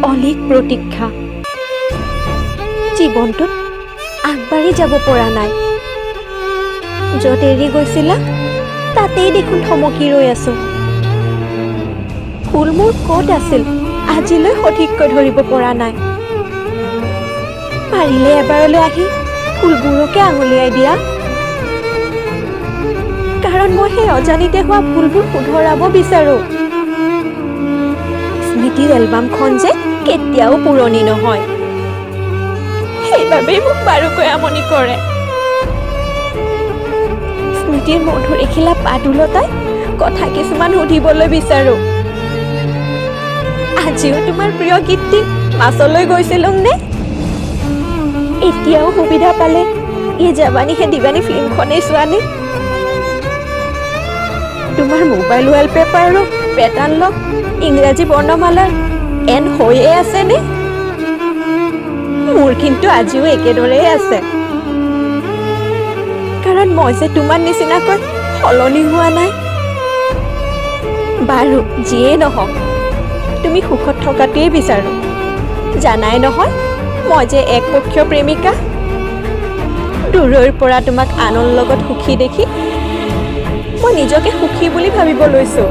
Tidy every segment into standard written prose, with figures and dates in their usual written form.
অলিক প্ৰতীক্ষা। জীৱনটোত আগবাঢ়ি যাব পৰা নাই। য'ত এৰি গৈছিলা, তাতেই দেখোন থমকি ৰৈ আছো। ভুল মোৰ ক'ত আছিল, আজিলৈ সঠিককৈ ধৰিব পৰা নাই। পাৰিলে এবাৰলৈ আহি ভুলবোৰকে আঙুলিয়াই দিয়া, কাৰণ মই সেই অজানিতে হোৱা ভুলবোৰ শুধৰাব বিচাৰো। স্মৃতিৰ এলবামখন যে কেতিয়াও পুৰণি নহয়, সেইবাবেই মোক বাৰুকৈ আমনি কৰে। স্মৃতিৰ মধুৰ এখিলা পাত ওলটাই কথা কিছুমান সুধিবলৈ বিচাৰো। আজিও তোমাৰ প্ৰিয় গীতটি মাছলৈ গৈছিলো নে? এতিয়াও সুবিধা পালে "য়ে জাৱানী হে দিৱানী" ফিল্মখনেই চোৱানে? তোমাৰ মোবাইল ৱালপেপাৰো পেটাৰ্ণ লক ইংৰাজী বৰ্ণমালাৰ এন হৈয়ে আছেনে? মোৰ কিন্তু আজিও একেদৰেই আছে, কাৰণ মই যে তোমাৰ নিচিনাকৈ সলনি হোৱা নাই। বাৰু, যিয়েই নহওক, তুমি সুখত থকাটোৱেই বিচাৰোঁ। জানাই নহয়, মই যে একপক্ষীয় প্ৰেমিকা। দূৰৈৰ পৰা তোমাক আনৰ লগত সুখী দেখি মই নিজকে সুখী বুলি ভাবিব লৈছোঁ।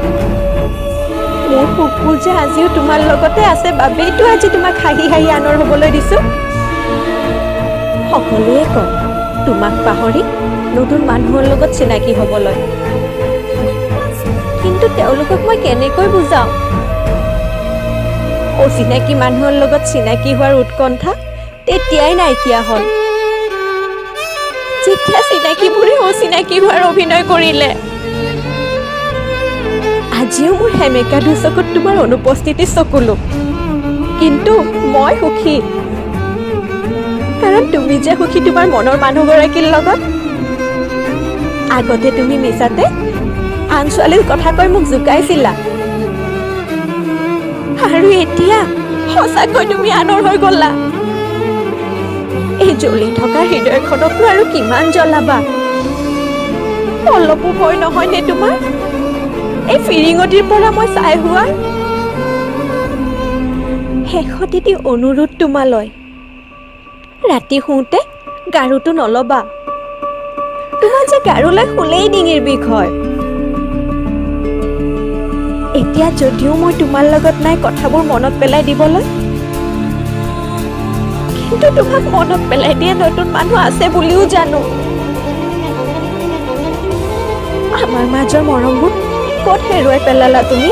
মোৰ সুখবোৰ যে আজিও তোমাৰ লগতে আছে বাবেইতো আজি তোমাক হাঁহি হাঁহি আনৰ হ'বলৈ দিছোঁ। সকলোৱে কয় তোমাক পাহৰি নতুন মানুহৰ লগত চিনাকি হ'বলৈ, কিন্তু তেওঁলোকক মই কেনেকৈ বুজাওঁ, অচিনাকি মানুহৰ লগত চিনাকি হোৱাৰ উৎকণ্ঠা তেতিয়াই নাইকিয়া হ'ল, যেতিয়া চিনাকিবোৰে অচিনাকি হোৱাৰ অভিনয় কৰিলে। আজিও মোৰ সেমেকা দুচকুত তোমাৰ অনুপস্থিতি চকুলো, কিন্তু মই সুখী, কাৰণ তুমি যে সুখী তোমাৰ মনৰ মানুহগৰাকীৰ লগত। আগতে তুমি মিছাতে আন ছোৱালীৰ কথা কৈ মোক জোকাইছিলা, আৰু এতিয়া সঁচাকৈ তুমি আনৰ হৈ গ'লা। এই জ্বলি থকা হৃদয়খনকনো আৰু কিমান জ্বলাবা? অলপো ভয় নহয়নে তোমাৰ, এই ফিৰিঙতিৰ পৰা মই ছাই হোৱাৰ? শেষত এটি অনুৰোধ তোমালৈ, ৰাতি শুওঁতে গাৰুটো নল'বা। তোমাৰ যে গাৰুলৈ শুলেই ডিঙিৰ বিষ হয়। এতিয়া যদিও মই তোমাৰ লগত নাই কথাবোৰ মনত পেলাই দিবলৈ, কিন্তু তোমাক মনত পেলাই দিয়া নতুন মানুহ আছে বুলিও জানো। আমাৰ মাজৰ মৰমবোৰ ক'ত হেৰুৱাই পেলালা তুমি?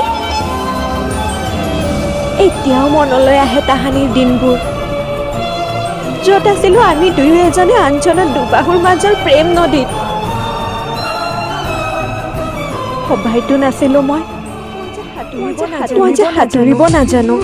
এতিয়াও মনলৈ আহে তাহানিৰ দিনবোৰ, য'ত আছিলো আমি দুয়ো এজনে আনজনৰ দুবাহুৰ মাজৰ প্ৰেম নদীত। সবাইতো নাছিলো মই। মই যে সাঁতুৰিব নাজানো।